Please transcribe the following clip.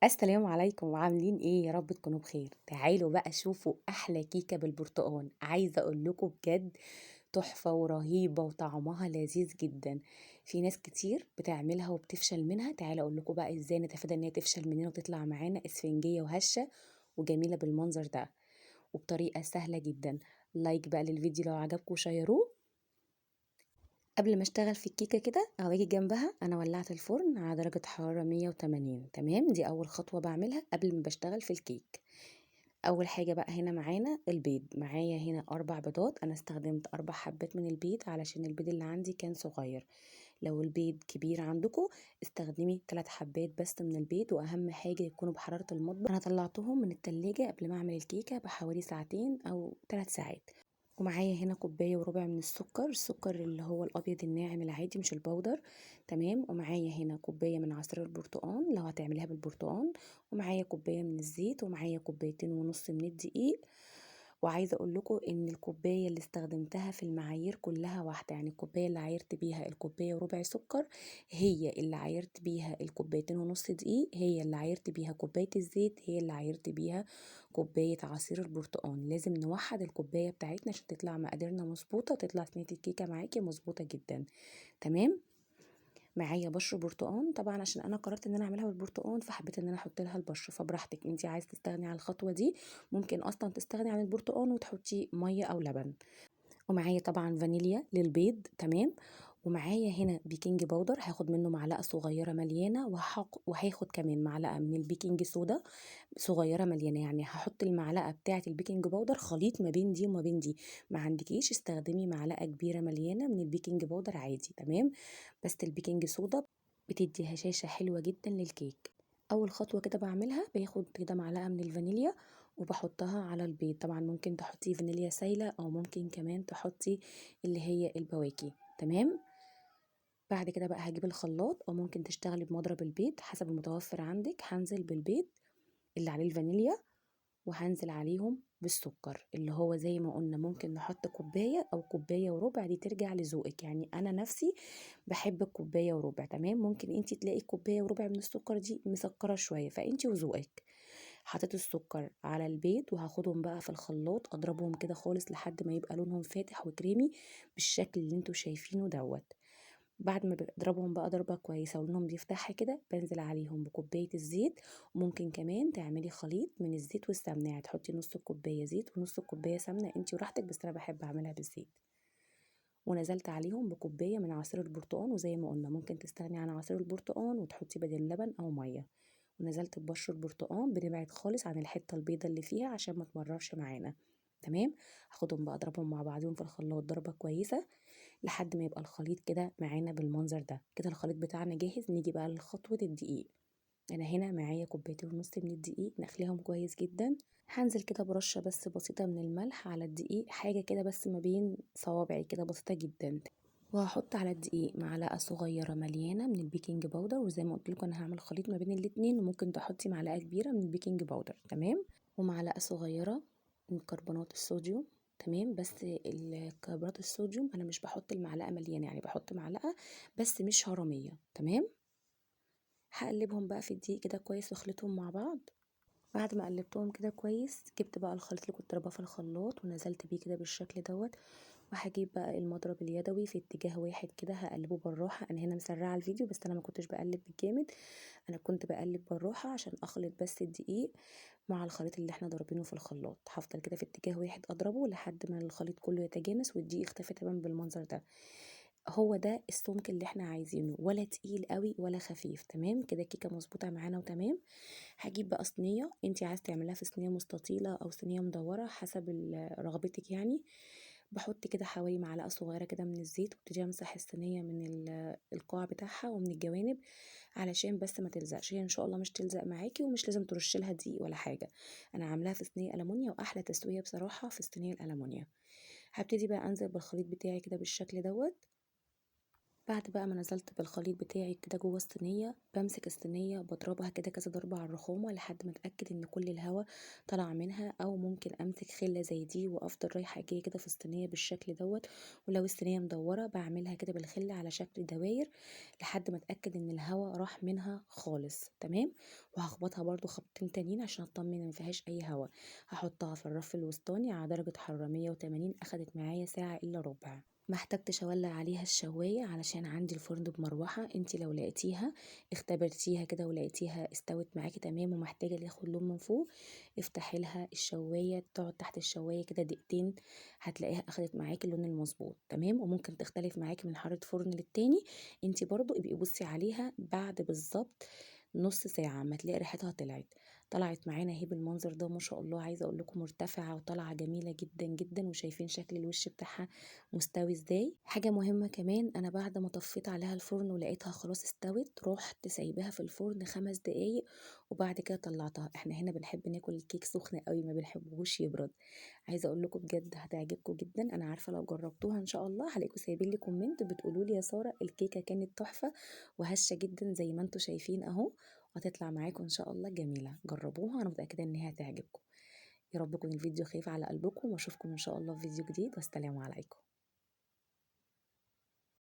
السلام عليكم، عاملين ايه؟ يا رب تكونوا بخير. تعالوا بقى شوفوا احلى كيكة بالبرتقال. عايزه اقول لكم بجد تحفة ورهيبه وطعمها لذيذ جدا. في ناس كتير بتعملها وبتفشل منها. تعالوا اقول لكم بقى ازاي نتفادى ان هي تفشل مننا وتطلع معانا اسفنجيه وهشه وجميلة بالمنظر ده وبطريقة سهلة جدا. like بقى للفيديو لو عجبكم وشيروه. قبل ما اشتغل في الكيكه كده او اجي جنبها، انا ولعت الفرن على درجه حرارة 180. تمام، دي اول خطوة بعملها قبل ما بشتغل في الكيك. اول حاجة بقى هنا معانا البيض. معايا هنا 4 بيضات. انا استخدمت 4 حبات من البيض علشان البيض اللي عندي كان صغير. لو البيض كبير عندكم استخدمي 3 حبات بس من البيض، واهم حاجة يكونوا بحرارة المطبخ. انا طلعتهم من التلاجة قبل ما اعمل الكيكه بحوالي ساعتين او 3 ساعات. ومعايا هنا كوباية وربع من السكر، السكر اللي هو الابيض الناعم العادي مش البودر. تمام. ومعايا هنا كوباية من عصير البرتقال لو هتعمليها بالبرتقال، ومعايا كوباية من الزيت، ومعايا كوبايتين ونص من الدقيق. وعايزه اقول لكم ان الكوباية اللي استخدمتها في المعايير كلها واحدة، يعني الكوباية اللي عايرت بيها الكوباية وربع سكر هي اللي عايرت بيها الكوبايتين ونص دقيق، هي اللي عايرت بيها كوباية الزيت، هي اللي عايرت بيها كوباية عصير البرتقال. لازم نوحد الكوباية بتاعتنا عشان تطلع مقاديرنا مظبوطة، تطلع صينية الكيكه معاكي مظبوطة جدا. تمام. معايا بشر برتقان، طبعا عشان انا قررت ان انا اعملها بالبرتقان فحبيت ان انا احط لها البشر، فبراحتك انت عايز تستغني عن الخطوة دي، ممكن اصلا تستغني عن البرتقان وتحطي مية او لبن. ومعايا طبعا فانيليا للبيض. تمام. ومعايا هنا baking powder، هاخد منه معلقه صغيرة مليانة، وهاخد كمان معلقه من ال baking soda صغيرة مليانة. يعني هحط المعلقة بتاعه ال baking powder خليط ما بين دي وما بين دي. ما عندكيش استخدمي معلقه كبيرة مليانة من ال baking powder عادي. تمام. بس ال baking soda بتدي هشاشة حلوة جدا للكيك. اول خطوة كده بعملها، باخد كده معلقه من الفانيليا وبحطها على البيض. طبعا ممكن تحطي فانيليا سايله او ممكن كمان تحطي اللي هي البواكي. تمام. بعد كده بقى هجيب الخلاط، او ممكن تشتغلي بمضرب البيض حسب المتوفر عندك. هنزل بالبيض اللي عليه الفانيليا وهنزل عليهم بالسكر اللي هو زي ما قلنا ممكن نحط كوباية او كوباية وربع، دي ترجع لذوقك. يعني انا نفسي بحب الكوباية وربع. تمام. ممكن انتي تلاقي كوباية وربع من السكر دي مسكره شوية، فانتي وذوقك. حطيت السكر على البيض وهاخدهم بقى في الخلاط اضربهم كده خالص لحد ما يبقى لونهم فاتح وكريمي بالشكل اللي انتوا شايفينه دوت. بعد ما بضربهم بقى ضربه كويسة ولونهم بيفتح كده، بنزل عليهم بكوبايه الزيت. وممكن كمان تعملي خليط من الزيت والسمنه، يعني تحطي نص كوباية زيت ونص كوباية سمنه انتي وراحتك، بس انا بحب اعملها بالزيت. ونزلت عليهم بكوبايه من عصير البرتقال، وزي ما قلنا ممكن تستغني عن عصير البرتقال وتحطي بدل لبن او مية. ونزلت ببشر البرتقال، بنبعد خالص عن الحتة البيضة اللي فيها عشان ما تمررش معانا. تمام. هاخدهم بقى اضربهم مع بعضهم في الخلاط ضربه كويسة لحد ما يبقى الخليط كده معانا بالمنظر ده. كده الخليط بتاعنا جاهز. نيجي بقى لخطوه الدقيق. انا هنا معايا كوبايتين ونص من الدقيق، نخليهم كويس جدا. هنزل كده برشه بس بسيطة من الملح على الدقيق، حاجة كده بس ما بين صوابعي كده بسيطة جدا. وهحط على الدقيق معلقه صغيرة مليانة من ال baking powder، وزي ما قلت لكم انا هعمل خليط ما بين الاتنين، وممكن تحطي معلقه كبيرة من ال baking powder. تمام. ومعلقة صغيرة من كربونات الصوديوم. تمام. بس الكربونات الصوديوم انا مش بحط المعلقة مليانة، يعني بحط معلقه بس مش هرميه. تمام. هقلبهم بقى في الدقيق كده كويس واخلطهم مع بعض. بعد ما قلبتهم كده كويس، جبت بقى الخليط اللي كنت ضرباه في الخلاط ونزلت بيه كده بالشكل دوت. وهجيب بقى المضرب اليدوي في اتجاه واحد كده، هقلبه بالراحة. انا هنا مسرعة الفيديو بس انا ما كنتش بقلب بالجامد، انا كنت بقلب بالراحة عشان اخلط بس الدقيق مع الخليط اللي احنا ضاربينه في الخلاط. هفضل كده في اتجاه واحد اضربه لحد ما الخليط كله يتجانس والدقيق اختفى تماما بالمنظر ده. هو ده السمك اللي احنا عايزينه، ولا تقيل قوي ولا خفيف. تمام كده الكيكه مظبوطة معانا وتمام. هجيب بقى صينية، انتي عايزه تعمليها في صينية مستطيله او صينية مدورة حسب رغبتك. يعني بحط كده حوالي معلقه صغيرة كده من الزيت، وابتدي امسح الصينية من القاع بتاعها ومن الجوانب علشان بس ما تلزقش. هي ان شاء الله مش تلزق معاكي، ومش لازم ترشي لها دقيق ولا حاجة. انا عاملاها في صينية المونيا، واحلى تسويه بصراحة في الصينية الالمونيا. هبتدي بقى انزل بالخليط بتاعي كده بالشكل دوت. بعد بقى ما نزلت بالخليط بتاعي كده جوه الصينية، بمسك الصينية بضربها كده كذا ضربه على الرخامه لحد ما اتاكد ان كل الهواء طلع منها، او ممكن امسك خله زي دي وافضل رايحة جاية كده في الصينية بالشكل دوت. ولو الصينية مدورة بعملها كده بالخله على شكل دواير لحد ما اتاكد ان الهواء راح منها خالص. تمام. وهخبطها برده خبطتين تانيين عشان اطمن ان ما فيهاش اي هواء. هحطها في الرف الوسطاني على درجه حرارة 180. اخدت معايا ساعة الا ربع. ما احتجتش اولع عليها الشوايه علشان عندي الفرن بمروحه. انت لو لقيتيها اختبرتيها كده ولقيتيها استوت معاكي تمام ومحتاجة ياخد لون من فوق، افتحي لها الشوايه، تقعد تحت الشوايه كده دقيقتين، هتلاقيها اخدت معاكي اللون المظبوط. تمام. وممكن تختلف معاكي من حرارة فرن للتاني. انت برضو ابقي بصي عليها بعد بالظبط نص ساعة ما تلاقي ريحتها طلعت معانا اهي بالمنظر ده ما شاء الله. عايزه اقول لكم مرتفعة وطالعه جميلة جدا جدا، وشايفين شكل الوش بتاعها مستوي ازاي. حاجة مهمة كمان، انا بعد ما طفيت عليها الفرن ولقيتها خلاص استوت، رحت سايباها في الفرن 5 دقايق وبعد كده طلعتها. احنا هنا بنحب ناكل الكيك سخن قوي، ما بنحبهوش يبرد. عايزه اقول لكم بجد هتعجبكم جدا. انا عارفه لو جربتوها ان شاء الله هلاقيكم سايبين لي comment بتقولوا لي يا ساره الكيكه كانت تحفة وهشه جدا زي ما انتم شايفين اهو، وهتطلع معاكم ان شاء الله جميلة. جربوها، انا متاكدة ان هي هتعجبكم. يا رب يكون الفيديو خفيف على قلبكم، واشوفكم ان شاء الله في فيديو جديد، والسلام عليكم.